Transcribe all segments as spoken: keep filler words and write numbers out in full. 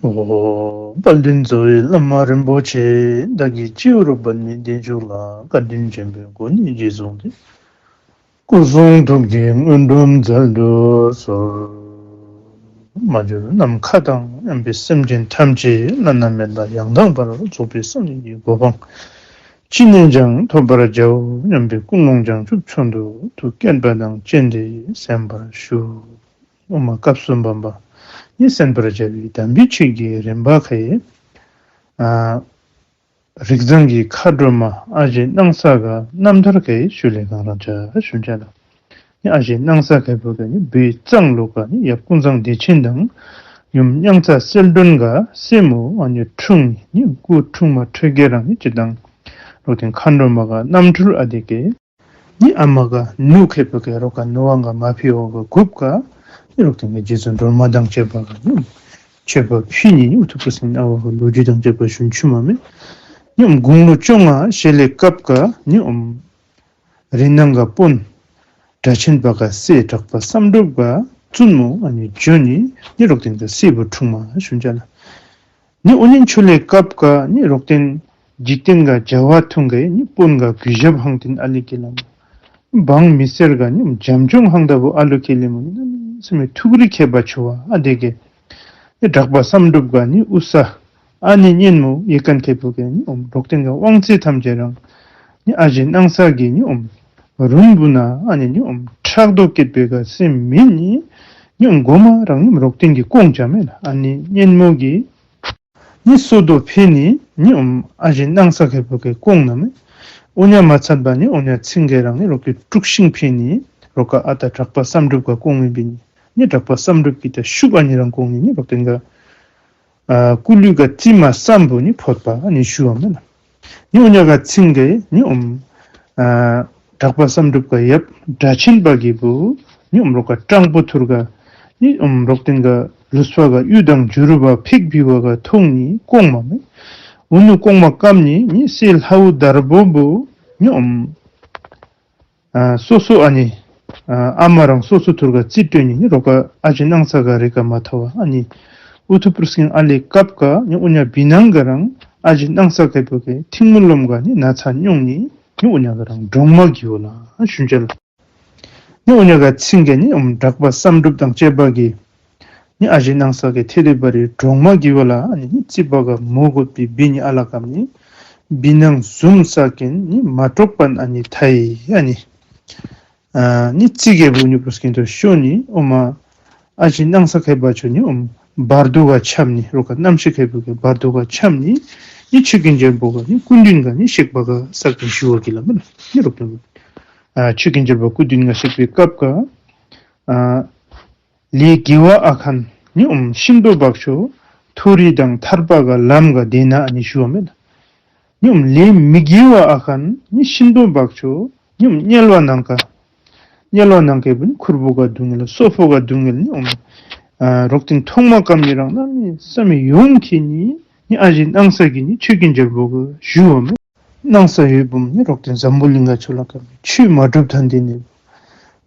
ཨོ། དཔལ་ལྡན་རྩ་བའི་བླ་མ་རིན་པོ་ཆེ། བདག་གིས་སྤྱི་བོར་བབས་ནས་བདེ་མཆོག་ལ། བཀའ་དྲིན་ཆེན་པོའི་སྒོ་ནས་རྗེས་བཟུང་སྟེ། སྐུ་གསུང་ཐུགས་ཀྱི་དངོས་གྲུབ་སྩལ་དུ་གསོལ། མ་གྱུར་ནམ་མཁའ་དང་མཉམ་པའི་སེམས་ཅན་ཐམས་ཅད་བླ་ན་མེད་པ་ཡང་དག་པར་རྫོགས་པའི་སངས་རྒྱས་ཀྱི་གོ་འཕང་ཅི་ནས་ཀྱང་ཐོབ་པར་བྱའོ་སྙམ་པའི་ཀུན་སློང་བྱང་ཆུབ་མཆོག་ཏུ་ཐུགས་བསྐྱེད་པ་དང་བཅས་ཏེ་གསན་པར་ཞུ། ཨོཾ་སྐབས་སུ་བབ་པ། ནི་གསན་པར་བྱ་བའི་དམ་པའི་ཆོས་ཀྱི་རིམ་པ་ཁའི། ཨ། རིགས་བཟང་གི་མཁའ་འགྲོ་མ་ཨ་ཞེ་སྣང་ས་ག་རྣམ་ཐར་གྱི་ཤུལ་ལས་གང་རང་ཅ་ཞུན་ཅ་ལ། ནི་ཨ་ཞེ་སྣང་ས་ག་བུ་ག་ནི་བོད་གཙང་ལུགས་ག་ནི་ཡབ་ཀུན་བཟང་བདེ་ཆེན་དང་ཡུམ་མྱང་ཚ་གསལ་སྒྲོན་ག་སྲས་མོ་ཨ་ནི་འཁྲུངས་ནི་སྐུ་འཁྲུངས་མ་འཕྲོད་རྒྱལ་རང་ནི་ཅི་དང་ལོག་སྟེ་མཁའ་འགྲོ་མ་ག་རྣམ་འཕྲུལ་ཨ་དེ་གེ། ནི་ཨ་མ་ག་ནུ་ཁེ་བུ་གེ་རོ་ག་ནུ་ཝང་ག་མ་ཕི་ཝང་ག་གུབ་ག་ནི་ལོག་སྟེ་གེ་རྗེ་བཙུན་སྒྲོལ་མ་དང་བཅས་པ་ག་ནི་མཆོད་པ་ཕུལ་ནི་ནི་ཨུ་ཐུ་པུ་སིན་ཨ་ཝ་ག་ལོ་རྒྱུས་དང་བཅས་པ་ཞུན་ཆུ་མ་མེ། ནི་ཨོམ་དགུང་ལོ་བཅོ་ལྔ་ཞེ་ལེ་སྐབས་ག་ནི་ཨོམ་རི་ནང་ག་དཔོན་སྒྲ་ཆེན་པ་ག་སྲས་གྲགས་པ་བསམ་གྲུབ་ག་བཙུན་མོ་ཨ་ནི་ཇོ་ནི་ནི་ལོག་སྟེ་ག་སྲས་བུ་འཁྲུངས་མ་ཞུན་ཅ་ལ། ནི་ཨོ་ནི་ཆུ་ལེ་སྐབས་ག་ནི་ལོག་སྟེ་འཇིག་རྟེན་ག་བྱ་བ་ཐུང་ག་ནི་དཔོན་ག་གུས་ཞབས་ཧང་ཏིན་ཨ་ལི་ཀེ་ལ་མ། འབངས་མི་སེར་ག་ནི་འཇམ་སྐྱོང་ཧང་ད་བུ་ཨ་ལུ་ཀེ་ལེ་མོ་ནི་ནམ་སེ་མེ་ཐུགས་རི་ཁེ་བ་ཆུ་བ་ཨ་དེ་གེ། ནི་གྲགས་པ་བསམ་གྲུབ་ག་ནི་ཨུ་ས་ཨ་ནི་གཉེན་མོ་ཡེ་ཀན་ཁེ་བུ་གེ་ནི་ཨོམ་ལོག་སྟེ་ག་དབང་ཚེ་ཐམས་ཅད་རང་ནི་ཨ་ཞེ་སྣང་ས་གི་ནི་ཨོམ་རུམ་བུ་ན་ཨ་ནི་ནི་ཨོམ་ཕྲག་དོག་སྐྱེད་པའི་ག་སེམས་མེད་ནི་ནི་ཨོམ་གོ་མ་རང་ནི་ལོག་སྟེ་གི་ཀོང་ཅ་མེ་ལ་ཨ་ནི་གཉེན་མོ་གི་ནི་སོ་དོ་ཕེ་ནི་ནི་ཨོམ་ཨ་ཞེ་སྣང་ས་ཁེ་བུ་གེ་ཀོང་ན་མེ། ཨོ་ཉ་མ་ཚད་པ་ནི་ཨོ་ཉ་ཚིང་གེ་རང་ནི་ལོག་གི་དཀྲུག་ཤིང་ཕེ་ནི་རོ་ག་ཨ་ཏ་གྲགས་པ་བསམ་གྲུབ་ག་ཀོང་མེ་བི་ནི་ནི་གྲགས་པ་བསམ་གྲུབ་ཀྱི་ཏ་ཤུགས་ཨ་ནི་རང་ཀོང་ནི་ནི་ལོག་སྟེ་ག་ཨ་སྐུ་ལུས་ག་རྩིབ་མ་སམ་བུ་ནི་ཕོད་པ་ཨ་ནི་ཞུ་བ་མེ་ན། ནི་ཨོ་ཉ་ག་ཚིང་གེ་ནི་ཨོམ་ཨ་གྲགས་པ་བསམ་གྲུབ་ག་ཡབ་སྒྲ་ཆེན་པ་གི་བུ་ནི་ཨོམ་རོ་ག་སྤྲང་པོ་ཐུར་ག་ནི་ཨོམ་ལོག་སྟེ་ག་ལུས་པ་ག་གཡུ་དང་བྱུ་རུ་བ་ཕེག་བི་བ་ག་ཐོང་ནི་ཀོང་མ་མེ། ཨུ་ནུ་ཀོང་མ་ཀམ་ནི་ནི་སེ་ལྷའུ་དར་བུ་བུ་ནི་ཨོམ་ཨ་སོ་སོ་ཨ་ནི་ཨ་ཨ་མ་རང་སོ་སོ་ཐུར་ག་རྩིབ་སྟོན་ནི་ནི་རོ་ག་ཨ་ཞེ་སྣང་ས་ག་རེ་ག་མ་ཐ་བ་ཨ་ནི་ཨུ་ཐུ་པུར་སྐྱིན་ཨ་ལེ་སྐབས་ག་ནི་ཨོ་ཉ་བི་ནང་ག་རང་ཨ་ཞེ་སྣང་ས་ཁེ་བུ་གེ་ཐིང་མུ་ལོམ་ག་ནི་ན་ཚ་ཉོང་ནི་ནི་ཨོ་ཉ་ག་རང་འབྲོང་མ་གི་ཝ་ལ་ཞུན་ཅ་ལ། ནི་ཨོ་ཉ་ག་ཚིང་གེ་ནི་ཨོམ་གྲགས་པ་བསམ་གྲུབ་དང་བཅས་པ་གི་ནི་ཨ་ཞེ་སྣང་ས་གེ་ཐེ་རེ་བ་རེ་འབྲོང་མ་གི་ཝ་ལ་ཨ་ནི་ནི་རྩིབ་པ་ག་མོ་གོ་པི་བི་ནི་ཨ་ལ་ཀམ་ནི་བི་ནང་ཟུམ་ས་ཀེན་ནི་མ་གྲོགས་པན་ཨ་ནི་ཐའི་ཨ་ནི་ཨ་ནི་རྩིབ་གེ་བུ་ནི་པུར་སྐྱིན་དུ་ཤོ་ནི་ཨོ་མ་ཨ་ཞེ་སྣང་ས་ཁེ་བ་ཆོ་ནི་ཨོམ་བར་དུ་ག་ཆམ་ནི་རོ་ག་རྣམ་ཤེས་ཁེ་བུ་གེ་བར་དུ་ག་ཆམ་ནི་ནི་ཆོས་ཀྱི་རྒྱལ་པོ་ག་ནི་སྐུ་མདུན་ག་ནི་གཤེགས་པ་ག་ས་ཀེན་ཞུ་བ་གི་ལ་མེ་ན་ནི་རོ་ཀེན་ཨ་ཆོས་ཀྱི་རྒྱལ་པོ་སྐུ་མདུན་ག་གཤེགས་པའི་སྐབས་ག་ཨ་ལས་དགེ་བ་ཨ་ཁན་ནི་ཨོམ་ཤིན་ཏུ་བག་ཆོ་མཐོ་རིས་དང་ཐར་པ་ག་ལམ་ག་དེ་ན་ཨ་ནི་ཞུ་བ་མེ་ན། ནི་ཨོམ་ལས་མི་དགེ་བ་ཨ་ཁན་ནི་ཤིན་ཏུ་བག་ཆོ་ནི་ཨོམ་དམྱལ་བ་ནང་ག་དམྱལ་བ་ནང་གེ་བུ་ནི་ཁུར་བུ་ག་སྡུག་བསྔལ་སོ་ཕོ་ག་སྡུག་བསྔལ་ནི་ཨོམ་ཨ་རོག་ཏིན་ཐོང་མ་ཀམ་ནི་རང་ན་ནི་ས་མེ་ཡོང་ཁེ་ནི་ནི་ཨ་ཞེ་སྣང་ས་གི་ནི་ཆོས་ཀྱི་རྒྱལ་པོ་ག་ཞུ་བ་མེ། སྣང་ས་འོད་འབུམ་ནི་རོག་ཏིན་འཛམ་བུ་གླིང་ག་ཆོ་ལ་ཀམ་ཆོས་མ་གྲུབ་ཐན་ཏེ་ནི་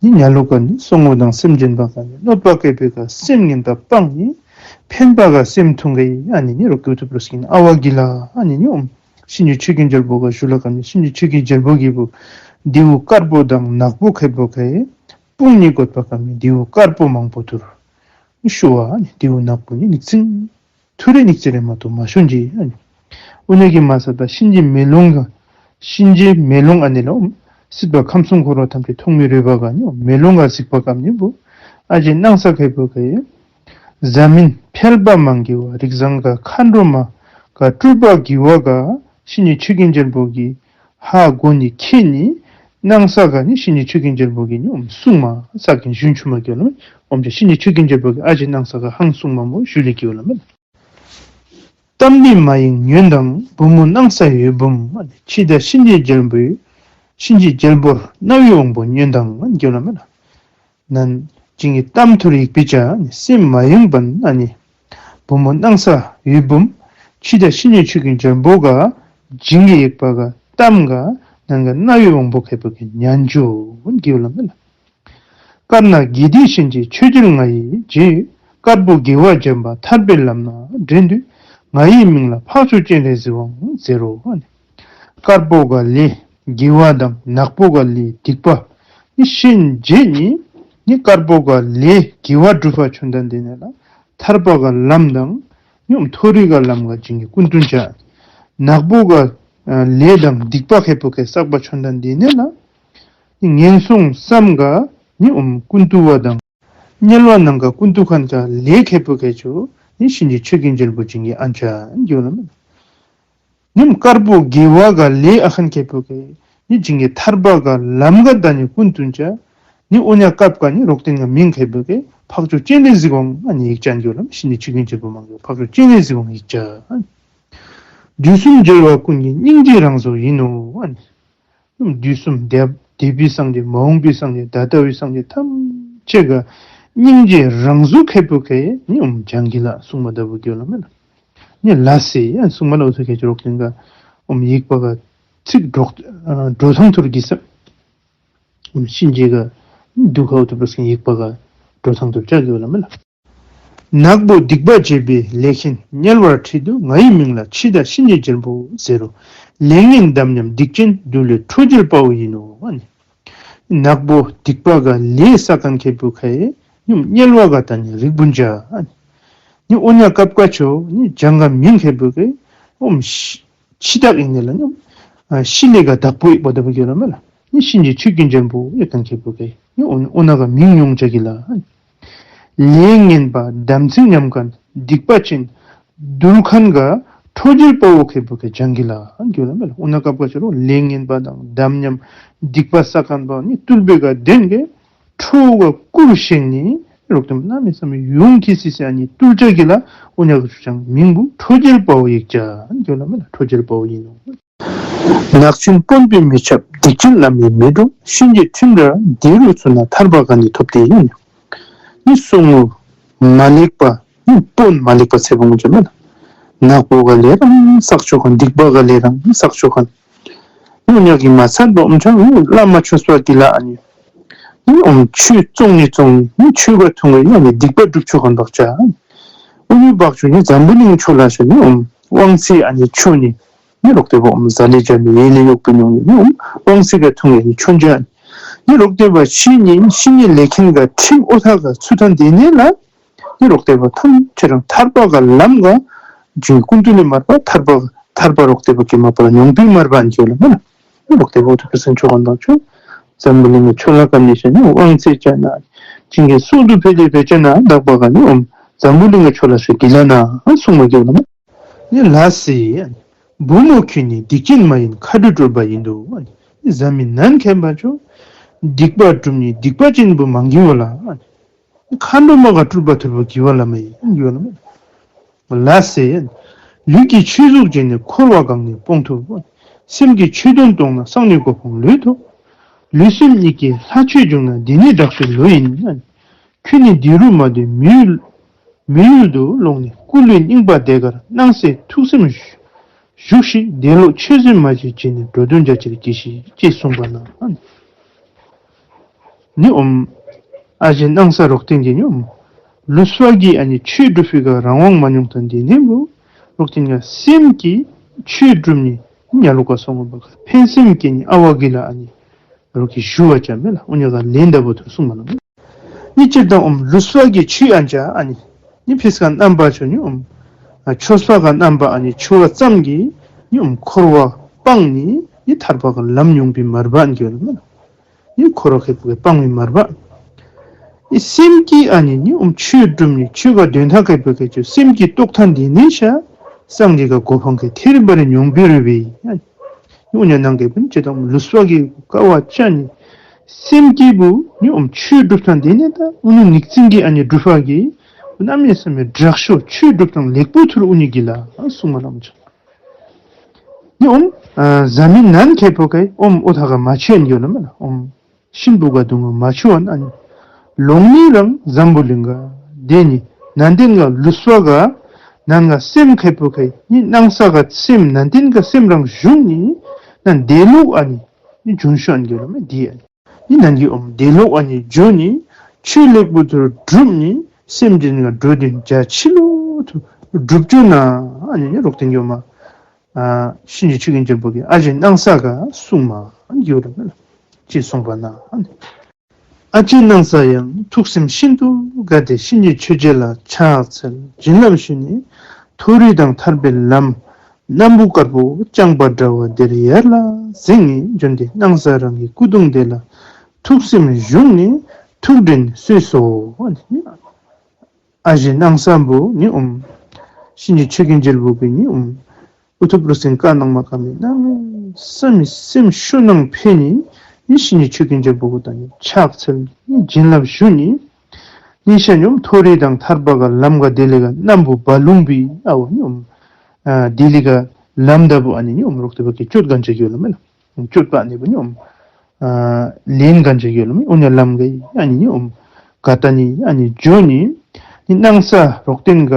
ནི་ཉ་ལུ་ག་ནི་སོང་ངོ་དང་སེམས་ཅན་པ་ག་ནི་གནོད་པ་བཀལ་བེ་ག་སེམས་ངན་པ་སྤང་ནི་ཕན་པ་ག་སེམས་ཐུང་གེ་ཨ་ནི་ནི་རོ་ཀེ་ཨུ་ཐུ་པུར་སྐྱིན་ཨ་ཝ་གི་ལ་ཨ་ནི་ནི་ཨོམ་ཤིན་ཅི་ཆོས་ཀྱི་རྒྱལ་པོ་ག་ཞུ་ལ་ཀམ་ནི་ཤིན་ཅི་ཆོས་ཀྱི་རྒྱལ་པོ་གི་བུ་རྡེའུ་དཀར་པོ་དང་ནག་པོ་ཁེ་བུ་གེ་དཔུང་ནི་གོད་པ་ཀམ་ནི་རྡེའུ་དཀར་པོ་མང་པོ་ཐུར་ཤོ་བ་ཨ་ནི་རྡེའུ་ནག་པོ་ནི་ནིག་ཙིང་ཐུ་རེ་ནིག་ཙེ་རེ་མ་གཏོགས་མ་ཤོན་ཅི་ཨ་ནི། ཨོ་ནེ་གི་མ་ས་ད་གཤིན་རྗེ་མེ་ལོང་ག་གཤིན་རྗེ་མེ་ལོང་ཨ་ནི་ལ་སྲིད་པ་ཁམས་གསུམ་འཁོར་བ་ཐམས་ཅད་ཐོག་མེ་རོལ་པ་ག་ནི་མེ་ལོང་ག་གཟིགས་པ་ཀམ་ནི་བུ་ཨ་ཞེ་སྣང་ས་ཁེ་བུ་གེ་ཡེ། ཟ་མིན་ཕལ་པ་མང་གི་ཝ་རིགས་བཟང་ག་མཁའ་འགྲོ་མ་ག་སྤྲུལ་པ་གི་ཝ་ག་ཤིན་ཅི་ཆོས་ཀྱི་རྒྱལ་པོ་གི་ཧ་གོ་ནི་ཁེ་ནི་སྣང་ས་ག་ནི་ཤིན་ཅི་ཆོས་ཀྱི་རྒྱལ་པོ་གི་ནི་ཨོམ་སྲུང་མ་ས་ཀེན་ཞུན་ཆུ་མ་གི་ཝ་ལ་མེ། ཨོམ་ཅ་ཤིན་ཅི་ཆོས་ཀྱི་རྒྱལ་པོ་གི་ཨ་ཞེ་སྣང་ས་ག་ཧང་སྲུང་མ་མོ་ཞུ་ལེ་གི་ཝ་ལ་མེ། གཏམ་འདི་མ་ཡེངས་ཉོན་དང་བུ་མོ་སྣང་ས་འོད་འབུམ། འཆི་བདག་གཤིན་རྗེ་རྒྱལ་པོའི་གཤིན་རྗེ་རྒྱལ་པོར་རྣ་བའི་དབང་པོ་ཉོན་དང་། གི་ཝ་ལ་མེ་ན། ནན་ཇིང་གི་གཏམ་ཐུར་ཡིག་པི་ཅ་སེམས་མ་ཡེངས་པན་ཨ་ནི་བུ་མོ་སྣང་ས་འོད་འབུམ། འཆི་བདག་གཤིན་རྗེ་ཆོས་ཀྱི་རྒྱལ་པོ་ག་ཇིང་གི་ཡིག་པ་ག་གཏམ་ག་ནན་ག་རྣ་བའི་དབང་པོ་ཁེ་བུ་གེ་ཉན་ཅུ་གི་ཝ་ལ་མེ་ན། དཀར་ནག་དགེ་སྡིག་གཤིན་རྗེ་ཆོས་རྒྱལ་ང་ཡི་རྗེ། དཀར་པོ་དགེ་བ་འཇམ་པ་ཐར་པའི་ལམ་ན་འདྲེན་དུས། ང་ཡི་མིང་ལ་འཕགས་མཆོག་སྤྱན་རས་གཟིགས་དབང་ཟེར་རོ། དཀར་པོ་ག་ལས་དགེ་བ་དང་ནག་པོ་ག་ལས་སྡིག་པ། ནི་གཤིན་རྗེ་ནི་ནི་དཀར་པོ་ག་ལས་དགེ་བ་སྒྲུབ་པ་ཆོ་ད་འདི་ནི་ལ་ཐར་པ་ག་ལམ་དང་ནི་མཐོ་རིས་ག་ལམ་ག་བྱིན་གྱིས་སྐུ་མདུན་བྱ། ནག་པོ་ག་ལས་དང་སྡིག་པ་ཁེ་པོ་ཁེ་བསགས་པ་ཆོ་ད་འདི་ནི་ལ་ངན་སོང་གསུམ་ག་ནི་ཨོམ་ཀུན་ཏུ་བ་དང་དམྱལ་བ་ནང་ག་ཀུན་ཏུ་ཁན་ག་ལས་ཁེ་པོ་ཁེ་ཆོ་ནི་གཤིན་རྗེ་ཆོས་ཀྱི་རྒྱལ་པོ་བྱིན་གྱིས་ཨན་ཅ་འགྱོ་ལ་མེ་ལ། ནི་དཀར་པོ་དགེ་བ་ག་ལས་ཨ་ཁན་ཁེ་པོ་ཁེ་ནི་བྱིན་གྱིས་ཐར་པ་ག་ལམ་ག་ད་ནི་ཀུན་ཏུ་བྱ། ནི་ཨོ་ཉ་སྐབས་ག་ནི་རོག་ཏིང་ག་མིང་ཁེ་པོ་ཁེ་འཕགས་མཆོག་སྤྱན་རས་གཟིགས་དབང་ཨ་ནི་ཡིག་ཅན་འགྱོ་ལ་མེ། གཤིན་རྗེ་ཆོས་ཀྱི་རྒྱལ་པོ་མང་ག་འཕགས་མཆོག་སྤྱན་རས་གཟིགས་དབང་ཡིག་ཅན། དུས་གསུམ་རྒྱལ་བ་ཀུན་གྱི་སྙིང་རྗེའི་རང་གཟུགས་ཡིན་ནོ། ཨ་ནི་དུས་གསུམ་འདས་འདས་པའི་སངས་རྒྱས་མ་འོངས་པའི་སངས་རྒྱས་ད་ལྟ་བའི་སངས་རྒྱས་ཐམས་ཅད་ག་སྙིང་རྗེའི་རང་གཟུགས་ཁེ་པོ་ཁེ་ནི་ཨོམ་བྱིན་གྱིས་ལ་གསུང་མ་ད་བུ་འགྱོ་ལ་མེ་ལ། ནི་ལ་སེ་ཡ་གསུང་མ་ལ་འུ་ཚོ་ཁེ་ཆོ་རོག་ཏིང་ག་ཨོམ་ཡིག་པ་ག་ཚིག་འགྲོ་འགྲོ་ཐང་ཐུར་གྱིས་སམ། ཨོམ་གཤིན་རྗེ་ག་དུ་ཁ་འུ་ཐུ་པ་སིང་ཡིག་པ་ག་འགྲོ་ཐང་ཐུར་ཅ་འགྱོ་ལ་མེ་ལ། ནག་པོ་སྡིག་པ་བྱས་པའི་ལས་ཀྱིས་དམྱལ་བར་ཁྲིད་དུས། ང་ཡི་མིང་ལ་འཆི་བདག་གཤིན་རྗེའི་རྒྱལ་པོ་ཟེར་རོ། ལས་ངན་དམ་ཉམས་སྡིག་ཅན་བདུད་ལས་འཕྲོ་བྱེད་དཔའ་བོ་ཡིན་ནོ། ཨ་ནི་ནག་པོ་སྡིག་པ་ག་ལས་བསགས་ཁན་ཁེ་པོ་ཁེ་ནི་དམྱལ་བ་ག་ད་ནི་རིགས་བུམ་བྱ། ཨ་ནི་ནི་ཨོ་ཉ་སྐབས་ག་ཆོ་ནི་བྱང་ག་མིང་ཁེ་པོ་ཁེ་ཨོམ་ཤི་འཆི་བདག་ཨིན་ནི་ལ་ནི་ཨ་ཤི་ལེ་ག་བདག་པོ་ཡིག་པ་ད་བུ་འགྱོ་ལ་མེ་ལ། ནི་གཤིན་རྗེ་ཆོས་ཀྱི་རྒྱལ་པོ་ཡིག་ཁན་ཁེ་པོ་ཁེ་ནི་ཨོ་ཨོ་ན་ག་མིང་ཡོང་ཅ་གི་ལ། ལས་ངན་པ་དམ་ཚིག་ཉམས་ཁན་སྡིག་པ་ཅན་བདུད་ཁན་ག་འཕྲོ་བྱེད་དཔའ་བོ་ཁེ་པོ་ཁེ་བྱིན་གྱིས་ལ་འགྱོ་ལ་མེ་ལ། ཨོ་ན་སྐབས་ག་ཆོ་རོ་ལས་ངན་པ་དང་དམ་ཉམས་སྡིག་པ་བསགས་ཁན་པ་ནི་བཏུལ་བེ་ག་དེན་གེ་ཁྲོ་བོ་ག་སྐུར་བཞེངས་ནི་རོག་ཏིང་གནམ་མེད་ས་མེད་ཡོངས་ཀྱིས་སི་སི་ཨ་ནི་བཏུལ་ཅ་གི་ལ། ཨོ་ཉ་ག་ཆོ་ཅང་མིང་བུ་འཕྲོ་བྱེད་དཔའ་བོ་ཡིག་ཅན་འགྱོ་ལ་མེ་ལ། འཕྲོ་བྱེད་དཔའ་བོ་ཡིན་ནོ། ནག་ཅན་དཔོན་པོས་མི་འཆབ་སྡིག་ཅན་བླ་མས་མི་སྒྲུབ། གཤིན་རྗེའི་ཁྲིམས་ར་འདི་རུ་ཚུད་ན། ཐར་པ་ག་ནས་ཐོབ་སྟེ་ཡིན། ནི་སོ་ངོ་མ་ལེགས་པ་ནི་དཔོན་མ་ལེགས་པ་ཚེ་བོང་ཅ་མེ་ལ། ནག་པོ་ག་ལས་རང་བསགས་ཆོག་ཁན་སྡིག་པ་ག་ལས་རང་བསགས་ཆོག་ཁན། ནི་ཨོ་ཉ་གི་མ་ཚད་པ་ཨོམ་ཆང་ནི་བླ་མ་ཆོས་པ་གི་ལ་ཨ་ནི་ནི་ཨོམ་ཆོས་བཙོང་ནི་བཙོང་ནི་ཆོས་ག་ཐུང་ག་ཡ་ནི་སྡིག་པ་སྒྲུབ་ཆོག་ཁན་བག་ཅ། ཨོ་ནི་བག་ཆོ་ནི་འཛམ་བུ་གླིང་ཆོ་ལ་ཤ་ནི་ཨོམ་དབང་ཚད་ཨ་ནི་ཆོ་ནི་ནི་རོག་ཏེ་བོ་ཨོམ་ཟ་ལེ་ཇ་ནི་ཡེ་ལེ་ཡོག་པི་ཉོང་ནི་ནི་ཨོམ་དབང་ཚད་ག་ཐུང་ག་ནི་ཆོ་ཇ། ནི་རོག་ཏེ་བོ་ཤི་ནི་ཤི་ནི་ལས་ཁན་ག་ཁྲིམས་ཨོ་ཐ་ག་ཚུ་ཐན་དེ་ནི་ལ། ནི་རོག་ཏེ་བོ་ཐམས་ཅད་རང་ཐར་པ་ག་ལམ་ག་འབྱོན་ཀུན་ཏུ་ལས་མར་པ་ཐར་པ་ཐར་པ་རོག་ཏེ་བོ་གི་མ་པ་ཉོང་པི་མར་པ་ཨན་ཅོ་ལ་མ་ལ། ནི་རོག་ཏེ་བོ་ཐུ་པི་སན་ཆོ་ག་དང་ཆོ་འཛམ་བུ་གླིང་གི་ཆོ་ལ་ཀ་ནི་ཤ་ནི་དབང་ཚད་ཅ་ན་ཅིང་གི་སོ་དུ་ཕེ་ལེ་ཕེ་ཅ་ན་དག་པ་ག་ནི་ཨོམ་འཛམ་བུ་གླིང་གི་ཆོ་ལ་ཤ་གི་ལ་ན་ཨ་གསུང་མ་གི་ལ་མ། ནི་ལ་སི་བུ་མོ་ཁྱོད་ནི་སྡིག་ཅན་མ་ཡིན་མཁའ་འགྲོའི་སྤྲུལ་པ་ཡིན་འདུག། ནི་བཟའ་མི་ནན་མཁན་པ་ཆོ་སྡིག་པ་སྒྲུབ་ནི་སྡིག་པ་ཅན་བུ་མང་གི་བ་ལ། མཁའ་འགྲོ་མ་ག་སྤྲུལ་པ་ཐུར་བུ་གི་བ་ལ་མ་ཡིན་གི་བ་ལ་མ། ལ་སེ། ལུས་ཀྱི་ཆོས་གཟུགས་ཅན་ནི་འཁོར་བ་གང་ནས་སྤོང་ཐུབ། སེམས་ཀྱི་ཆོས་དོན་རྟོགས་ན་སངས་རྒྱས་གོ་འཕང་ལུས་ཐོབ། ལུས་སེམས་གཉིས་ཀྱི་ལྷ་ཆོས་འབྱུང་ན་འདི་ནི་དྲག་ཤོས་ལོ་ཡིན། ཁྱོད་ནི་འདི་རུ་མ་སྡོད་མི་ཡུལ་མི་ཡུལ་དུ་ལོག་ནས་སྐུ་ལུས་རྙིང་པ་དེ་གར་སྣང་གསལ་ཐུགས་སེམས་བཞུགས་ཤིག། དེ་ལོག་ཆོས་སེམས་མ་བྱེད་བྱས་ནས་འགྲོ་དོན་རྒྱ་ཆེར་གྱིས་ཤིག་ཅེས་གསུངས་པ་ན། ནི་ཨོམ་ཨ་ཞེ་སྣང་ས་རོག་ཏིང་གི་ནི་ཨོམ་ལུས་པ་གི་ཨ་ནི་ཆོས་སྒྲུབ་པའི་ག་རང་དབང་མ་མྱོང་ཐང་དེ་ནི་བུ་རོག་ཏིང་ག་སེམས་ཀྱི་ཆོས་སྒྲུབ་ནི་ཉ་ལུ་ཀ་སོང་བ་ག་ཕན་སེམས་ཀྱི་ནི་ཨ་བ་གི་ལ་ཨ་ནི་རོག་གི་ཞུ་བ་ཅ་མེ་ལ་ཨུ་ཉ་ག་ལེན་ད་བུ་ཐུ་གསུང་མ་ལ་མེ། ནི་སྤྱིར་བཏང་ཨོམ་ལུས་པ་གི་ཆོས་ཨན་ཅ་ཨ་ནི་ནི་ཕིས་ཀ་རྣམ་པ་ཆོ་ནི་ཨོམ་ཆོས་པ་ག་རྣམ་པ་ཨ་ནི་ཆོ་བ་ཙམ་གྱིས་ནི་ཨོམ་འཁོར་བ་སྤངས་ནི་ནི་ཐར་པ་ག་ལམ་མྱོང་པའི་མར་པ་ཨན་གྱི་ལ་མེ་ལ། ནི་འཁོར་བ་ཁེ་པོ་ཁེ་སྤང་བའི་མར་པ། ནི་སེམས་ཀྱི་ཨ་ནི་ནི་ཨོམ་ཆོས་སྒྲུབ་ནི་ཆོས་ག་དོན་ཐ་ཁེ་པོ་ཁེ་ཆོ་སེམས་ཀྱི་རྟོགས་ཐ་འདི་ནི་ཤ་སངས་རྒྱས་ག་གོ་འཕང་ཁེ་ཐེ་རི་བ་རི་མྱོང་པའི་རུ་བའི། ཨུ་ཉ་ནང་གི་བུ་ནི་ཅི་དང་ལུས་པ་གི་ཀ་བ་ཅ་ནི་སེམས་ཀྱི་བུ་ནི་ཨོམ་ཆོས་སྒྲུབ་ཐ་འདི་ནི་ད་ཨུ་ནུ་ཉིག་ཙིང་གི་ཨ་ནི་སྒྲུབ་པ་གི་ཨུ་ན་མེ་ས་མེ་དྲག་ཤོས་ཆོས་སྒྲུབ་ཐ་ལེགས་པོ་ཐུར་ཨུ་ཉི་གི་ལ་ཨ་གསུང་མ་ལ་མ་ཅ། ནི་ཨོམ་ཨ་བཟའ་མི་ནན་ཁེ་པོ་ཁེ་ཨོམ་ཨོ་ཐ་ག་མ་ཆེན་ཡོད་ལ་མེ་ལ་ཨོམ་ཤིན་པོ་ག་དུང་ག་མ་ཆུ་བ་ན་ནི་ལོང་ནི་རང་འཛམ་བུ་གླིང་ག་དེ་ནི་ནན་ཏན་ག་ལུས་པ་ག་ནན་ག་སེམས་ཁེ་པོ་ཁེ་ནི་སྣང་ས་ག་སེམས་ནན་ཏན་ག་སེམས་རང་བཞུགས་ནི་ནན་དེ་ལུགས་ཨ་ནི་ནི་འབྱུང་ཤོ་ཨན་གྱི་ལ་མེ་དེ་ཨ་ནི། ནི་ནན་གྱི་ཨོམ་དེ་ལུགས་ཨ་ནི་འཇུ་ནི་ཆོས་ལེགས་པོ་ཐུར་སྒྲུབ་ནི་ སེམས་ཅན་གྱི་འགྲོ་དོན་རྒྱ་ཆེ་ལུ་ཐུགས་སྒྲུབ་བཅུག་ན་ཨ་ནི་ནི་རོག་སྟེ་གི་ཨོ་མ་ཨ་གཤིན་རྗེ་ཆོས་ཀྱི་རྒྱལ་པོ་གིས་ཨ་ཞེ་སྣང་ས་ག་གསུངས་མ་ཨ་ནི་གི་ཨོ་ར་མེ་ལ་ཅེས་གསུངས་པ་ན་ཨ་ནི། ཨ་ཞེ་སྣང་ས་ཡང་ཐུགས་སེམས་ཤིན་ཏུ་དགའ་སྟེ་གཤིན་རྗེ་ཆོས་རྒྱལ་ལ་ཕྱག་འཚལ་བྱིན་རླབས་ཞུ་ནས་མཐོ་རིས་དང་ཐར་པའི་ལམ་སྣམ་བུ་དཀར་པོ་དཔྱངས་པ་འདྲ་བ་དེར་ཡར་ལ་གཟིགས་ནས་བྱོན་ཏེ་སྣང་ས་རང་གི་སྐུ་གདུང་དེ་ལ་ཐུགས་སེམས་ཞུགས་ནས་ཐུགས་འདྲེན་གསོལ་སོ། ཨ་ཞེ་སྣང་ས་བུ་ནི་ཨོམ་གཤིན་རྗེ་ཆོས་ཀྱི་རྒྱལ་པོ་གིས་ནི་ཨོམ་ཨུ་ཐུབ་རུ་སེང་བཀའ་གནང་མ་ག་མེ་གནང་ས་མི་སེམས་ཤུགས་ནང་ཕན་ནི་ནི་གཤིན་རྗེ་ཆོས་ཀྱི་རྒྱལ་པོ་གུ་ད་ནི་ཕྱག་འཚལ་ནི་བྱིན་རླབས་ཞུ་ནི་ནི་ཤ་ཉོམ་མཐོ་རིས་དང་ཐར་པ་ག་ལམ་ག་དེ་ལས་ག་སྣམ་བུ་བ་ལུང་བི་ཨ་བ་ཉོམ་ཨ་དེ་ལས་ག་ལམ་ད་བུ་ཨ་ནི་ཉོམ་རོག་སྟེ་བ་གི་སྤྱོད་གན་ཆ་གི་ཨོ་ལ་མེ་ལ་སྤྱོད་པ་ཨ་ནི་བུ་ཉོམ་ཨ་ལེན་གན་ཆ་གི་ཨོ་ལ་མེ་ཨོ་ཉ་ལམ་ག་ཨ་ནི་ཉོམ་ག་ད་ནི་ཨ་ནི་འགྱོ་ནི་ནི་སྣང་ས་རོག་སྟེ་ག་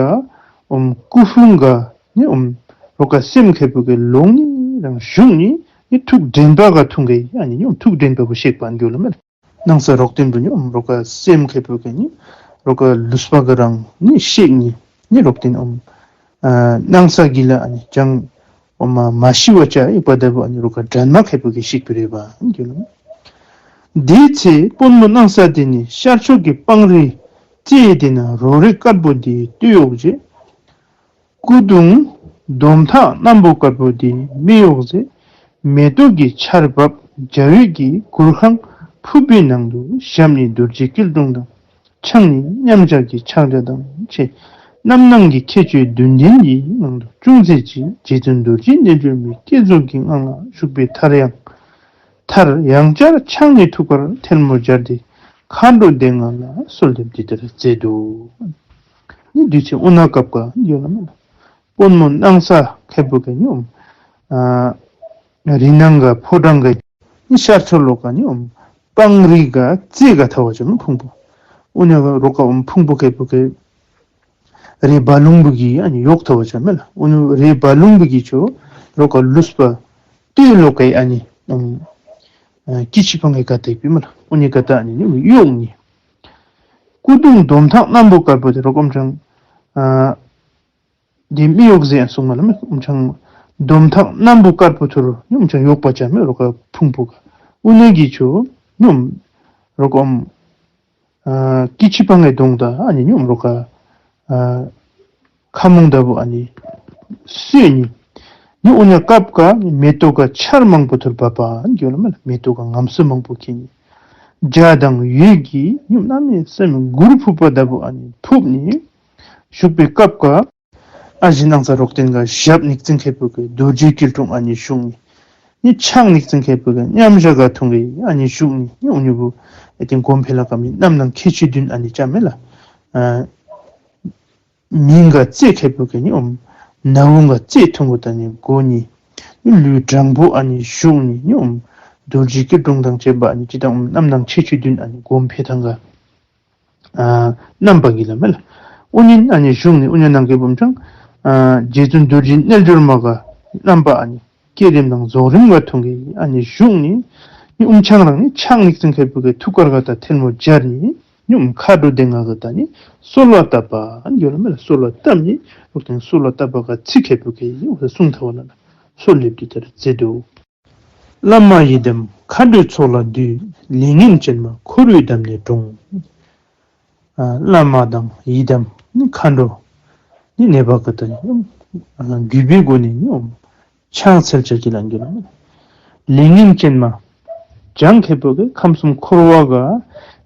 ཨོམ་སྐུ་ཕུང་ག་ནི་ཨོམ་རོག་ག་སེམས་ཁེ་པུ་གི་ལོང་ནི་རང་ཞུགས་ནི་ནི་ཐུགས་འདྲེན་པ་ག་ཐུང་གི་ཨ་ནི་ཉོམ་ཐུགས་འདྲེན་པ་བུ་ཤེག་པ་ཨ་ནི་གི་ཨོ་ལ་མེ་ལ། སྣང་ས་རོག་སྟེ་བུ་ཉོམ་རོག་ག་སེམས་ཁེ་པུ་གི་ནི་རོག་ག་ལུས་པ་ག་རང་ནི་ཤེག་ནི་ནི་རོག་སྟེ་ཨོམ་ཨ་སྣང་ས་གི་ལ་ཨ་ནི་ཅང་ཨོམ་མ་ཤི་བ་ཅ་ཨི་པ་ད་བུ་ཨ་ནི་རོག་ག་དྲན་མ་ཁེ་པུ་གི་ཤེག་པི་རེ་བ་ཨ་ནི་གི་ཨོ་ལ་མེ། དེའི་ཚེ་དཔོན་མོ་སྣང་ས་དེ་ནི་ཤར་ཕྱོགས་ཀྱི་སྤང་རི་རྩེ་དེ་ན་རོ་རས་དཀར་པོ་དེའི་སྟོད་གཡོགས་བྱས། སྐུ་གདུང་འདོམ་ཐག་སྣམ་བུ་དཀར་པོ་དེའི་སྨད་གཡོགས་མཛད། མེ་ཏོག་གི་ཆར་འབབ་འཇའ་འོད་ཀྱི་གུར་ཁང་ཕུབ་པའི་ནང་དུ་ཞབས་ནི་རྡོ་རྗེ་སྐྱིལ་ཀྲུང་དང་། ཕྱག་ནི་མཉམ་བཞག་གི་ཕྱག་རྒྱ་དང་བཅས་རྣམ་སྣང་གི་ཁྱད་ཆོས་བདུན་ལྡན་གྱི་ངང་དུ་ཅུང་ཟད་ཅིག་རྗེ་བཙུན་རྡོ་རྗེ་རྣལ་འབྱོར་མའི་བསྐྱེད་རྫོགས་ཀྱི་ངང་ལ་བཞུགས་པའི་མཐར་ཡང་མཐར་ཡང་བསྐྱར་ཕྱག་ནི་ཐུགས་ཀར་ཐལ་མོ་སྦྱར་ཏེ་མཁའ་འགྲོ་སྡེ་ལྔ་ལ་གསོལ་འདེབས་འདི་ལྟར་མཛད་དོ། ནི་དུས་ཚོད་ཨོ་ན་སྐབས་ཀ་ཡོད་ན་མེད་ན། དཔོན་མོ་སྣང་ས་ཁེ་པུ་གི་ཉོམ་ཨ་རི་ནང་ག་ཕོ་བྲང་ག་ནི་ཤར་ཕྱོགས་ལོགས་ཀ་ནི་ཨོམ་སྤང་རི་ག་རྩེ་ག་ཐལ་བ་ཅ་མེ་ཕུང་པོ། ཨོ་ཉ་ག་རོག་ག་ཨོམ་ཕུང་པོ་ཁེ་པུ་གི་རི་བ་ལུང་བུ་གི་ཨ་ནི་གཡོགས་ཐལ་བ་ཅ་མེ་ལ། ཨོ་ཉ་རི་བ་ལུང་བུ་གི་ཅོ་རོག་ག་ལུས་པ་སྟོད་ལོགས་ཀ་ཨ་ནི་ཨོམ་ཨ་ཀི་ཆི་ཕང་གི་ག་ཏེ་པི་མེ་ལ། ཨོ་ཉ་ག་ཏ་ཨ་ནི་ནི་གཡོགས་ནི། སྐུ་གདུང་འདོམ་ཐག་སྣམ་བུ་དཀར་པོ་དེ་རོག་ཨོམ་ཅང་ཨ་དེ་སྨད་གཡོགས་མཛད་ཡང་གསུངས་མ་ལ་མེ། ཨོམ་ཅང་འདོམ་ཐག་སྣམ་བུ་དཀར་པོ་ཐུར་ཨོམ་ཅང་གཡོགས་པ་ཅ་མེ་རོག་ག་ཕུང་པོ་ག། ཨོ་ཉ་གི་ཅོ་ཉོམ་རོག་ཨོམ་ཨ་ཀི་ཆི་ཕང་གི་གདོང་ད་ཨ་ནི་ཉོམ་རོག་ག་ཨ་ཁ་མུང་ད་བུ་ཨ་ནི་སོད་ནི། ནི་ཨོ་ཉ་སྐབས་ཀ་མེ་ཏོག་ག་ཆར་མང་པོ་ཐུར་བབ་པ་ཨ་ནི་གི་ཨོ་ལ་མེ་ལ། མེ་ཏོག་ག་ངམ་སོ་མང་པོ་ཁེ་ནི། འཇའ་དང་འོད་ཀྱི་ཉོམ་གནམ་མེད་ས་མེད་གུར་ཕུབ་པ་ད་བུ་ཨ་ནི་ཕུབ་ནི། བཞུགས་པའི་སྐབས་ཀ་ཨ་ཞེ་སྣང་ས་རོག་སྟེ་ག་ཞབས་ནིག་ཙིང་ཁེ་པུ་གི་རྡོ་རྗེ་སྐྱིལ་ཀྲུང་ཨ་ནི་བཞུགས་ནི། ནི་ཕྱག་ནིག་ཙིང་ཁེ་པུ་གི་མཉམ་བཞག་ག་ཐུང་གི་ཨ་ནི་བཞུགས་ནི། ནི་ཨོ་ཉ་བུ་ཨེ་ཏེན་གོམ་འཕེལ་ལ་ཀ་མི་རྣམ་སྣང་ཁྱད་ཆོས་བདུན་ཨ་ནི་ཅ་མེ་ལ། ཨ་མིང་ག་རྩེ་ཁེ་པུ་གི་ནི་ཨོམ་ན་བུང་ག་རྩེ་ཐུང་གུ་ད་ནི་གོ་ནི། ནི་ལུས་དྲང་པོ་ཨ་ནི་བཞུགས་ནི། ནི་ཨོམ་རྡོ་རྗེ་སྐྱིལ་ཀྲུང་དང་བཅས་པ་ཨ་ནི་ཅི་དང་ཨོམ་རྣམ་སྣང་ཁྱད་ཆོས་བདུན་ཨ་ནི་གོམ་འཕེལ་ཐང་ག་ཨ་རྣམ་པ་གི་ལ་མེ་ལ། ཨོ་ཉ་ཨ་ནི་བཞུགས་ནི། ཨོ་ཉ་ནང་གི་བུམ་ཅང་ཨ་རྗེ་བཙུན་རྡོ་རྗེ་རྣལ་འབྱོར་མ་ག་རྣམ་པ་ཨ་ནི་བསྐྱེད་རིམ་དང་རྫོགས་རིམ་ག་ཐུང་གི་ཨ་ནི་བཞུགས་ནི། ནི་ཨོམ་ཆང་རང་ནི་ཕྱག་ནིག་ཙིང་ཁེ་པུ་གི་ཐུགས་ཀར་ག་ད་ཐལ་མོ་སྦྱར་ནི། ནི་ཨོམ་མཁའ་འགྲོ་སྡེ་ལྔ་ག་ད་ནི་གསོལ་བ་བཏབ་པ་ཨ་ནི་ཡོད་ལ་མེ་ལ། གསོལ་བ་བཏབ་ནི་རོག་སྟེ་གསོལ་བ་བཏབ་པ་ག་ཚིག་ཁེ་པུ་གི་ཡོད་གསུང་ཐལ་བ་ལ་ལ་གསོལ་འདེབས་འདི་ལྟར་མཛད་དོ། བླ་མ་ཡི་དམ་མཁའ་འགྲོའི་ཚོགས་ལ་འདུད། ལས་ངན་ཅན་མ་འཁོར་བའི་འདམ་ནས་དྲོངས། ཨ་བླ་མ་དང་ཡི་དམ་ནི་མཁའ་འགྲོ་ནི་ནེ་བ་ཀ་ཏ་ནི་ཨ་གུས་པའི་སྒོ་ནས་ནི་ཨོམ་ཕྱག་འཚལ་བྱ་གི་ལ་འགྱུར། ལས་ངན་ཅན་མ་བྱང་ཁེ་པུ་གི་ཁམས་གསུམ་འཁོར་བ་ག་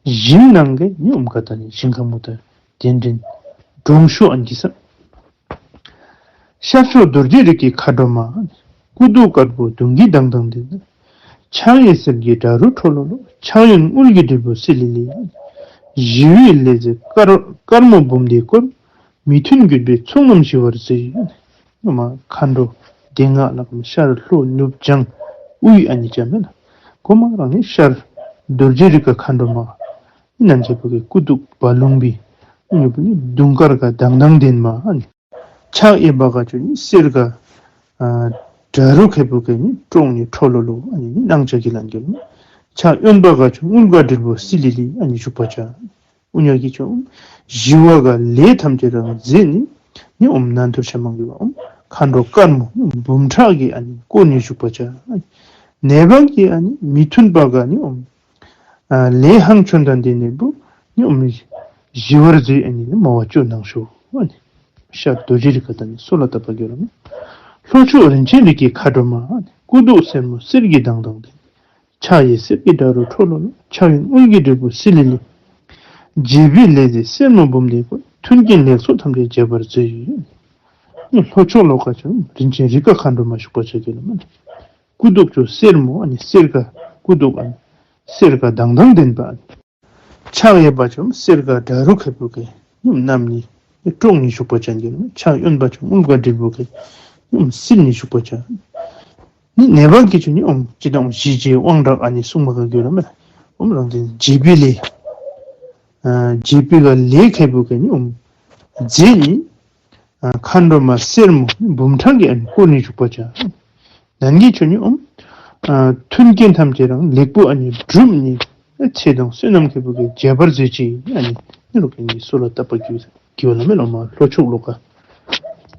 ཞིང་ནང་གི་ནི་ཨོམ་ག་ཏ་ནི་ཞིང་ཁམས་མུ་ཏ་གདན་འདྲེན་དྲོངས་ཤོག་ཨ་ནི་གི་ས། ཤར་ཕྱོགས་རྡོ་རྗེ་རིགས་ཀྱི་མཁའ་འགྲོ་མ། སྐུ་གདུང་དཀར་པོ་གདུང་བརྒྱད་མདངས་དང་ལྡན། ཕྱག་གཡས་གསེར་གྱི་སྒྲ་རུ་ཁྲོ་ལོ་ལོ། ཕྱག་གཡོན་དངུལ་གྱི་དྲིལ་བུ་སི་ལི་ལི། ཞི་བའི་ལས་མཛད་དཀར་དཀར་མོ་འབུམ་སྡེས་བསྐོར། མི་མཐུན་རྒྱུད་པའི་ཚོགས་རྣམས་ཞི་བར་མཛད། ཨོ་མ་མཁའ་འགྲོ་སྡེ་ལྔ་ལ་ཤར་ལྷོ་ནུབ་བྱང་དབུས་ཨ་ནི་ཅ་མེ་ལ། གོ་མ་རང་ནི་ཤར་རྡོ་རྗེ་རིགས་ཀྱི་མཁའ་འགྲོ་མ། ནང་ཆེ་བུ་གི་སྐུ་གདུང་བ་ལུང་བི། ཨོ་ཉོ་བུ་ནི་གདུང་དཀར་ག་མདངས་དང་ལྡན་མ་ཨ་ནི། ཕྱག་གཡས་པ་ག་ཅོ་ནི་གསེར་ག་ཨ་སྒྲ་རུ་ཁེ་པུ་གི་ནི་ཀྲོང་ནི་ཁྲོ་ལོ་ལོ་ཨ་ནི་ནི་སྣང་ཆ་གི་ལ་འགྱུར། ཕྱག་གཡོན་པ་ག་ཅོ་དངུལ་ག་དྲིལ་བུ་སི་ལི་ལི་ཨ་ནི་བཞུགས་པ་ཅ། ཨོ་ཉོ་གི་ཅོ་ ཞི་བ་ག་ལས་ཐམས་ཅད་རང་མཛད་ནི། ནི་ཨོམ་ནན་ཏུ་ཤ་མང་གི་བ་ཨོམ་མཁའ་འགྲོ་དཀར་མོ་འབུམ་ཕྲག་གིས་ཨ་ནི་བསྐོར་ནི་བཞུགས་པ་ཅ། ནད་པ་གིས་ཨ་ནི་མི་མཐུན་པ་ག་ནི་ཨོམ་ཨ་ལས་ཧང་ཆོན་དང་ལྡན་ནི་བུ་ནི་ཨོམ་ཞི་བར་མཛད་ཨ་ནི་མོ་བ་ཅོ་ནང་ཤོ་ཨ་ནི་ཤར་རྡོ་རྗེ་རི་ཀ་དང་ནི་སོ་ལ་བཏབ་པ་གི་ར་མ། ལྷོ་ཕྱོགས་རིན་ཆེན་རིགས་ཀྱི་མཁའ་འགྲོ་མ། སྐུ་མདོག་སེར་མོ་གསེར་གྱི་མདངས་དང་ལྡན། ཕྱག་གཡས་གསེར་གྱི་སྒྲ་རུ་ཁྲོ་ལོ་ལོ། ཕྱག་གཡོན་དངུལ་གྱི་དྲིལ་བུ་སི་ལི་ལི། བརྗིད་པའི་ལས་མཛད་སེར་མོ་འབུམ་སྡེ་བཀོད། མཐུན་རྐྱེན་ལེགས་ཚོགས་ཐམས་ཅད་འབྱེད་པར་མཛོད། ལྷོ་ཕྱོགས་ལོགས་ཀ་ཅོ་རིན་ཆེན་རིགས་ཀ་མཁའ་འགྲོ་མ་བཞུགས་པ་ཅ་གི་ལ་མ། སྐུ་མདོག་ཅོ་སེར་མོ་ཨ་ནི་གསེར་ཀ་སྐུ་མདོག་ཨ་ནི་གསེར་ཀ་མདངས་དང་ལྡན་པ། ཕྱག་གཡས་པ་ཅོ་གསེར་ཀ་སྒྲ་རུ་ཁེ་པུ་ཀེ་བསྣམས་ནི་དཀྲོགས་ནི་བཞུགས་པ་ཅ་གི་ལ་མ། ཕྱག་གཡོན་པ་ཅོ་དངུལ་ཀ་དྲིལ་བུ་ཀེ་སིལ་ནི་བཞུགས་པ་ཅ། ནི་ནད་པ་གིས་ཅོ་ནི་ཨོམ་ཅི་དང་ཞི་བྱེད་དབང་དྲག་ཨ་ནི་གསུངས་པ་ག་གི་ལ་མ། ཨོམ་རང་དེ་བརྗིད་པའི་ལས་ཨ་བརྗིད་པའི་ག་ལས་ཁེ་པུ་ཀེ་ནི་ཨོམ་མཛད་ནི་ཨ་མཁའ་འགྲོ་མ་སེར་མོ་འབུམ་ཕྲག་གིས་ཨ་ནི་བསྐོར་ནི་བཞུགས་པ་ཅ། ནན་གྱིས་ཅོ་ནི་ཨོམ་ཨ་མཐུན་རྐྱེན་ཐམས་ཅད་རང་ལེགས་པོ་ཨ་ནི་འགྲུབ་ནི། ཚེ་དང་བསོད་ནམས་ཁེ་པུ་ཀེ་འབྱེད་པར་མཛོད་ཅིག་ཨ་ནི་ནི་རོག་ཀེ་ནི་སོ་ལ་བཏབ་པ་གི་གི་ལ་མ་ལོ་མ། ལྷོ་ཕྱོགས་ལོགས་ཀ་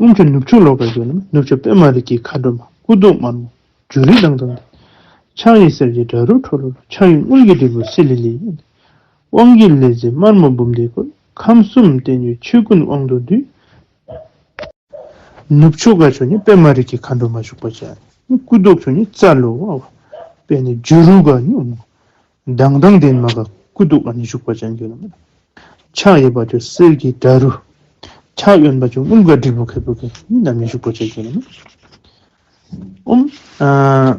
ཨོམ་ཅོ་ནུབ་ཕྱོགས་ལོགས་ཀ་གི་ལ་མ། ནུབ་ཕྱོགས་པདྨ་རིགས་ཀྱི་མཁའ་འགྲོ་མ། སྐུ་མདོག་དམར་མོ་བྱུ་རུའི་མདངས་དང་ལྡན། ཕྱག་གཡས་གསེར་གྱི་སྒྲ་རུ་ཁྲོ་ལོ་ལོ། ཕྱག་གཡོན་དངུལ་གྱི་དྲིལ་བུ་སི་ལི་ལི། དབང་གི་ལས་མཛད་དམར་མོ་འབུམ་སྡེ་བཀོད། ཁམས་གསུམ་བརྟན་གཡོའི་ཆོས་ཀུན་དབང་དུ་འདུས། ནུབ་ཕྱོགས་ཀ་ཅོ་ནི་པདྨ་རིགས་ཀྱི་མཁའ་འགྲོ་མ་བཞུགས་པ་ཅ། སྐུ་མདོག་ཅོ་ནི་རྩ་ལོ་བ་པེ་ནི་བྱུ་རུ་ག་ནི་ཨོམ་མདངས་དང་ལྡན་མ་ག་སྐུ་མདོག་ཨ་ནི་བཞུགས་པ་ཅ་གི་ལ་མ། ཕྱག་གཡས་པ་ཅོ་གསེར་གྱི་སྒྲ་རུ། ཕྱག་གཡོན་པ་ཅོ་དངུལ་ཀ་དྲིལ་བུ་ཁེ་པུ་ཀེ་ནི་བསྣམས་ནི་བཞུགས་པ་ཅ་གི་ལ་མ། ཨོམ་ཨ་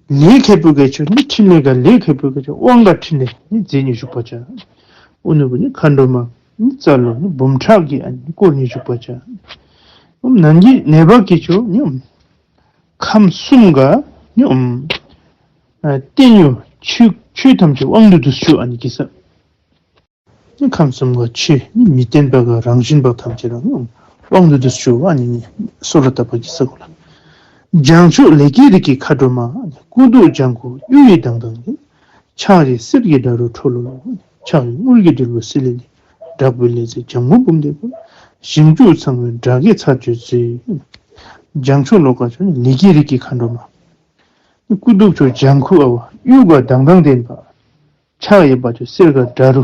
ལས་ཁེ་པུ་ཀེ་ཅོ་ནི་ཕྲིན་ལས་ག་ལས་ཁེ་པུ་ཀེ་ཅོ་དབང་ག་ཕྲིན་ལས་ནི་མཛད་ནི་བཞུགས་པ་ཅ། ཨོ་ནུ་བུ་ནི་མཁའ་འགྲོ་མ་ནི་རྩ་ལོ་ནི་འབུམ་ཕྲག་གིས་ཨ་ནི་བསྐོར་ནི་བཞུགས་པ་ཅ། ཨོམ་ནན་གྱིས་ནད་པ་གིས་ཅོ་ནི་ཨོམ་ཁམས་གསུམ་ག་ནི་ཨོམ་ཨ་བརྟན་གཡོ་ཆོས་ཆོས་ཐམས་ཅད་དབང་དུ་འདུས་ཤོ་ཨ་ནི་གི་ས། ནི་ཁམས་གསུམ་ག་ཆོས་ནི་མི་བརྟན་པ་ག་རང་བཞིན་པ་ཐམས་ཅད་རང་དབང་དུ་འདུས་ཤོ་ཨ་ནི་ནི་སོ་ལ་བཏབ་པ་གི་ས་གོ་ལ། བྱང་ཕྱོགས་ལས་ཀྱི་རིགས་ཀྱི་མཁའ་འགྲོ་མ། སྐུ་མདོག་ལྗང་གུ་གཡུ་ཡི་མདངས་དང་ལྡན། ཕྱག་གཡས་གསེར་གྱི་སྒྲ་རུ་ཁྲོ་ལོ་ལོ། ཕྱག་གཡོན་དངུལ་གྱི་དྲིལ་བུ་སི་ལི་ལི། དྲག་པོའི་ལས་མཛད་ལྗང་མོ་འབུམ་སྡེ་བཀོད། ཞིང་བཅུ་ཚང་བའི་སྒྲ་གིས་ཚར་གཅོད་མཛོད། བྱང་ཕྱོགས་ལོགས་ཀ་ཅོ་ནི་ལས་ཀྱི་རིགས་ཀྱི་མཁའ་འགྲོ་མ། སྐུ་མདོག་ཅོ་ལྗང་ཁུ་ཨ་བ་གཡུ་ག་མདངས་དང་ལྡན་པ། ཕྱག་གཡས་པ་ཅོ་གསེར་ག་སྒྲ་རུ།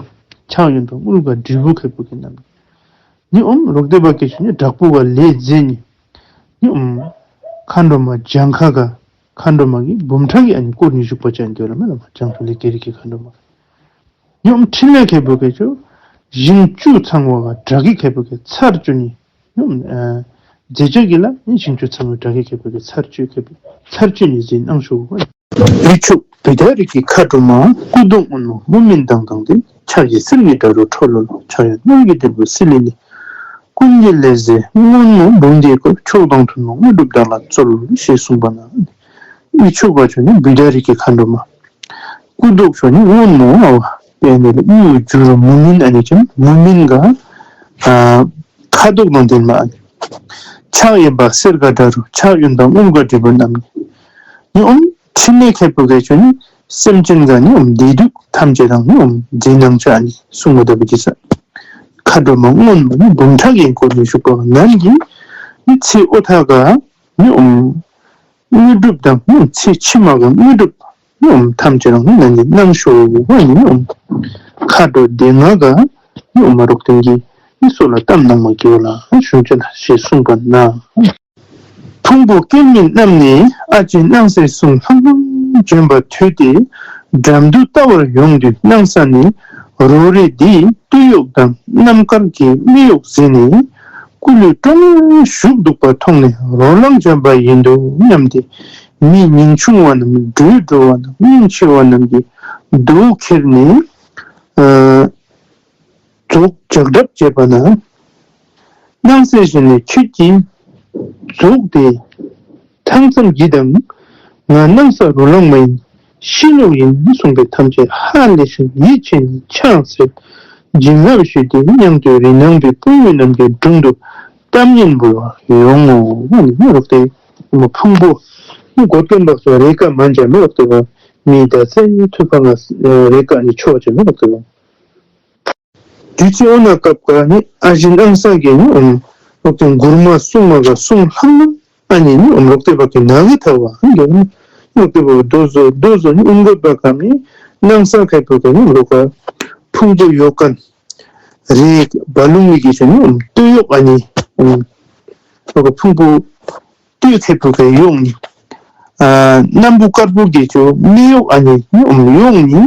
ཕྱག་གཡོན་པ་དངུལ་ག་དྲིལ་བུ་ཁེ་པུ་ཀེ་བསྣམས། ནི་ཨོམ་རོག་སྡེ་པ་གིས་ཅོ་ནི་དྲག་པོ་ག་ལས་མཛད་ནི། ནི་ཨོམ་མཁའ་འགྲོ་མ་ལྗང་ཁ་ག་མཁའ་འགྲོ་མ་གི་འབུམ་ཕྲག་གིས་ཨ་ནི་བསྐོར་ནི་བཞུགས་པ་ཅ་ཨ་ནི་གི་ལ་མ་ལོ་མ། བྱང་ཕྱོགས་ལས་ཀྱི་རིགས་ཀྱི་མཁའ་འགྲོ་མ། ནི་ཨོམ་ཕྲིན་ལས་ཁེ་པུ་ཀེ་ཅོ་ཞིང་བཅུ་ཚང་བ་ག་དྲག་གི་ཁེ་པུ་ཀེ་ཚར་གཅོད་ནི། ཨ་མཛད་བྱ་གི་ལ་ནི་ཞིང་བཅུ་ཚང་བའི་སྒྲ་གི་ཁེ་པུ་ཀེ་ཚར་གཅོད་ཁེ་པུ་ཚར་གཅོད་ནི་མཛད་གནང་ཤོ་བ། དབུས་ཕྱོགས་བུདྡྷ་རིགས་ཀྱི་མཁའ་འགྲོ་མ། སྐུ་མདོག་སྔོན་མོ་མུ་མེད་མདངས་དང་ལྡན། ཕྱག་གཡས་གསེར་གྱི་སྒྲ་རུ་ཁྲོ་ལོ་ལོ། ཕྱག་གཡོན་དངུལ་གྱི་དྲིལ་བུ་སི་ལི་ལི། ཀུན་གྱི་ལས་མཛད་སྔོན་མོ་འབུམ་སྡེ་བཀོད། མཆོག་དང་ཐུན་མོང་དངོས་གྲུབ་བདག་ལ་སྩོལ། ཞེས་གསུངས་པ་ན། དབུས་ཕྱོགས་པ་ཅོ་ནི་བུདྡྷ་རིགས་ཀྱི་མཁའ་འགྲོ་མ། སྐུ་མདོག་ཅོ་ནི་སྔོན་མོ་ཨ་བ་པེ་ནི་ལ་གཡུ་བྱུ་རུ་མུ་མེད་ཨ་ནི་ཅོ་མུ་མེད་ག་ཨ་ཁ་དོག་དང་ལྡན་མ་ཨ་ནི། ཕྱག་གཡས་པ་གསེར་ག་སྒྲ་རུ། ཕྱག་གཡོན་པ་དངུལ་ག་དྲིལ་བུ་བསྣམས་ནི། ནི་ཨོམ་ཕྲིན་ལས་ཁེ་པུ་ཀེ་ཅོ་ནི་སེམས་ཅན་ག་ནི་ཨོམ་བདེ་སྡུག་ཐམས་ཅད་རང་ནི་ཨོམ་མཛད་གནང་ཅ་ཨ་ནི་གསུངས་པ་ལྟ་བུ་གི་ས། མཁའ་འགྲོ་མ་སྔོན་མོ་ནི་འབུམ་ཕྲག་གིས་བསྐོར་ནི་བཞུགས་པ་ནན་གྱིས་ནི་ཚེ་འོ་ཐ་ག་ནི་ཨོམ་དངོས་གྲུབ་དང་ནི་ཚེ་ཕྱི་མ་ག་དངོས་གྲུབ་ནི་ཨོམ་ཐམས་ཅད་རང་ནི་ནན་གྱིས་གནང་ཤོ་བ་ནི་ཨོམ་མཁའ་འགྲོ་སྡེ་ལྔ་ག་ནི་ཨོམ་རོག་སྡེ་གིས་ནི་སོ་ལ་བཏབ་གནང་མ་གི་ལ་ཞུ་ཅ་ན་ཞེས་གསུངས་པ་ན། ཕུང་པོ་སྐྱེ་མེད་རྣམས་ནི་ཨ་ལྕེ་སྣང་གསལ་གསུམ་ལྷང་ལྷང་བྱོན་པ་ཐོས་ཏེ། འགྲམ་དུ་བལྟ་བར་ཡོང་དུས་སྣང་ས་ནས། རོ་རས་འདི་སྟོད་གཡོགས་དང་རྣམ་དཀར་གྱི་སྨད་གཡོགས་ཟེར་ནས། སྐུ་ལུས་ཀྲོང་ངེ་བཞུགས་འདུག་པ་མཐོང་ནས་རོ་ལངས་བྱོན་པ་ཡིན་འདུག་སྙམ་སྟེ། མི་སྙིང་ཆུང་བ་རྣམས་འགྲོས་འགྲོ་བ་རྣམས་སྙིང་ཆེ་བ་རྣམས་ཀྱིས་མདོ་ཁྱེར་ནས། ཨ་རྫོགས་ལྕགས་གྲབས་བྱས་པ་ན། སྣང་གསལ་ཞལ་ནས་ཁྱོད་ཀྱིས་རྫོགས་ཏེ་ཐང་ཙམ་གྱིས་དང་། ང་སྣང་ས་རོ་ལངས་མ་ཡིན་ཤི་ལོག་ཡིན་གསུངས་པས་ཐམས་ཅད་ཧ་ལས་ཤིང་ཡིད་ཆེས་ནས་ཕྱག་འཚལ། བྱིན་རླབས་ཞུས་ཏེ་མྱང་སྟེ་རི་ནང་པའི་སྤུན་ཡོད་རྣམས་ཀྱི་དྲུང་དུ་གཏམ་སྙན་འབུལ་བར་ཡོང་ངོ་། ཨ་ནི་མི་རོག་སྟེ་མ་ཕུང་པོ་མི་གོ་སྟོན་པ་སོགས་རེ་ཀ་མན་ཇ་མི་རོག་སྟེ་བ་མི་ད་ཚེ་ཐུགས་ཁ་ང་རེ་ཀ་ནི་ཆོག་ཅེས་མི་རོག་སྟེ་བ། དུས་ཚོད་འོ་ན་སྐབས་ག་ནི་ཨ་ཞེ་སྣང་ས་གི་ནི་ཨོམ་ལོག་སྟེ་མགུར་མ་གསུང་མ་ག་གསུང་ལྷང་ལྷང་ཨ་ནི་ནི་ཨོམ་ལོག་སྟེ་བ་གི་ནང་གི་ཐ་བ་ཨ་ནི་ལོག་སྟེ་བ་གི་དོ་བཟོ་དོ་བཟོ་ནི་ཨུན་གོ་བ་ག་ནི་སྣང་ས་ཁ་བུ་ག་ནི་ལོག་ག་ཕུང་པོ་ཡོ་གན་རེ་བ་ལུང་མི་གི་ཆ་ནི་ཨོམ་སྟོད་གཡོགས་ཨ་ནི་ཨོམ་ལོག་ག་ཕུང་པོ་སྟོད་ཁེ་པུ་ཁེ་ཡོང་ནི། ཨ་སྣམ་བུ་དཀར་པོ་གི་ཆུ་མི་གཡོགས་ཨ་ནི་ནི་ཨོམ་ཡོང་ནི།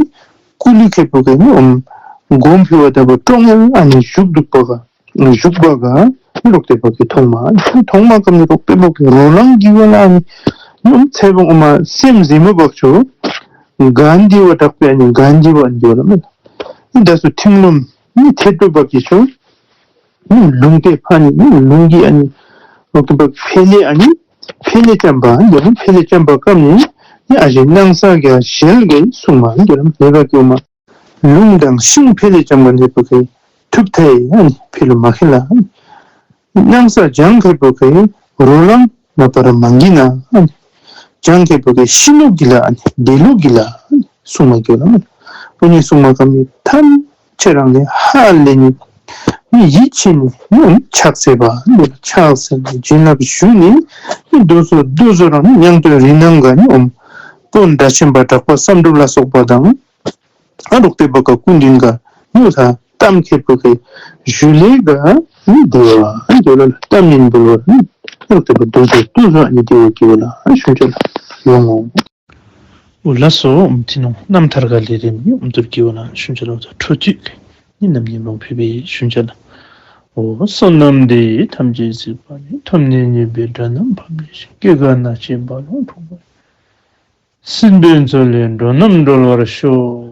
སྐུ་ལུས་ཁེ་པུ་ཁེ་ནི་ཨོམ་སྒོམ་ཕི་བ་ད་བ་ཀྲོང་ཡལ་ཨ་ནི་བཞུགས་འདུག་པ་ག་བཞུགས་པ་ག་ལོག་སྟེ་བ་གི་ཐོག་མ་ཐོག་མ་ཀམ་ནི་ལོག་སྟེ་བ་གི་རོ་ལངས་གི་བ་ལ་ཨ་ནི་ནི་ཨོམ་ཚེ་བང་ཨོ་མ་སེམས་ཟེ་མ་བག་ཆུ་གན་དི་བ་དྲག་པའི་ཨ་ནི་གན་དི་བ་ཨ་ནི་དི་བ་ལ་མེད། ད་སུ་ཐིམ་ལོམ་ནི་ཐེ་ཏོ་བ་གི་ཆུ། ནི་ལུང་སྟེ་ཕ་ནི་ནི་ལུང་གི་ཨ་ནི་ལོག་ཏུ་བ་འཕེལ་ལེ་ཨ་ནི་འཕེལ་ལེ་ཅམ་པ་ཡ་ལུང་འཕེལ་ལེ་ཅམ་པ་ཀམ་ནི་ནི་ཨ་ཞེ་སྣང་ས་ག་ཞལ་གི་སུང་མ་ཡ་ལུང་ལེ་བ་གི་ཨོ་མ་ལུང་དང་ཤིང་འཕེལ་ལེ་ཅམ་པ་ནི་བ་གི་ཐུབ་ཐའི་ཨ་ནི་འཕེལ་ལོ་མ་ཁེ་ལ་ཨ་ནི་སྣང་ས་ལྗང་ཁེ་བུ་ཁེ་རོ་ལངས་མ་པ་ར་མ་གི་ན་ཨ་ནི་ལྗང་ཁེ་བུ་ཁེ་ཤི་ལོ་གི་ལ་ཨ་ནི་བདེ་ལོ་གི་ལ་ཨ་ནི་སུང་མ་གི་ལ་ཨ་ནི་སུང་མ་ཀམ་ནི་ཐམས་ཅད་རང་ནི་ཧ་ལས་ནི་ནི་ཡིད་ཆེས་ནི་ནི་ཕྱག་འཚལ་བ་ནི་ཕྱག་འཚལ་ནི་བྱིན་རླབས་ཞུ་ནི་ནི་དོ་བཟོ་དོ་བཟོ་རང་ནི་མྱང་སྟོན་རིག་སྣང་ག་ནི་ཨོམ་དཔོན་སྒྲ་ཆེན་པ་གྲགས་པ་བསམ་གྲུབ་ལ་སོགས་པ་དང་ཨ་ལོག་སྟེ་བ་ག་སྐུ་མདུན་ག་ནི་ད་གཏམ་ཁེ་བུ་ཁེ་ཞུ་ལེ་ག་ནི་དི་བ་ཨ་ནི་དི་བ་ལ་གཏམ་ཉན་བུལ་བ་ནི་ཨ་ལོག་སྟེ་བ་དོ་བཟོ་དོ་བཟོ་ཨ་ནི་དི་བ་གི་བ་ལ་ཨ་ནི་ཤུན་ཅ་ལ་ཡོང་ངོ་། འོ་ལགས་སོ། ཨོམ་ཐི་ནོང་རྣམ་ཐར་ག་ལས་རིམ་ནི་ཨོམ་ཐུར་གི་བ་ལ་ཤུན་ཅ་ལ། འོ་ད་འཕྲོ་མཐུད་ནི་རྣམ་གཉིས་ལོང་ཕེབས་པའི་ཤུན་ཅ་ལ། འོ་བསོད་ནམས་འདི་ཡིས་ཐམས་ཅད་གཟིགས་པ་ཉིད། ཐོབ་ནས་ཉེས་པའི་དགྲ་རྣམས་ཕམ་བྱས་ཤིང་། སྐྱེ་རྒ་ན་འཆིའི་རྦ་ཀློང་འཁྲུགས་པ་ཡི། སྲིད་པའི་མཚོ་ལས་འགྲོ་རྣམས་སྒྲོལ་བར་ཤོག།